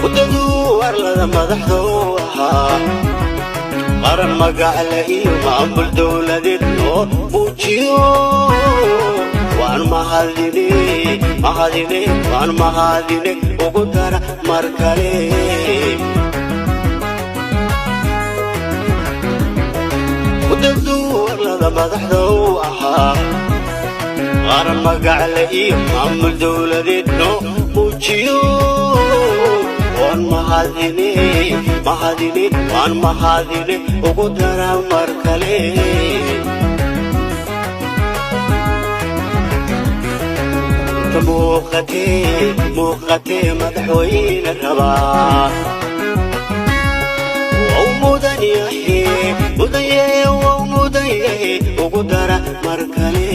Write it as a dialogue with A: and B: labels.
A: Muddaduu arlada madaxda u ahaa, qaran magacle iyo maamul dowladeed noo muujiyo. Waan mahadine, mahadine, waan mahadine, ugu dara mar kale. Muddaduu arlada madaxda u ahaa, qaran magacle iyo maamul dowladeed noo muujiyo. Waan mahadine, mahadine, waan mahadine, ugu dara mar kale. Inta muuqatee, muuqatee madaxweyne rabaa, wau mudan yahe, mudan yahe, wau mudan yahe, ugu dara mar kale.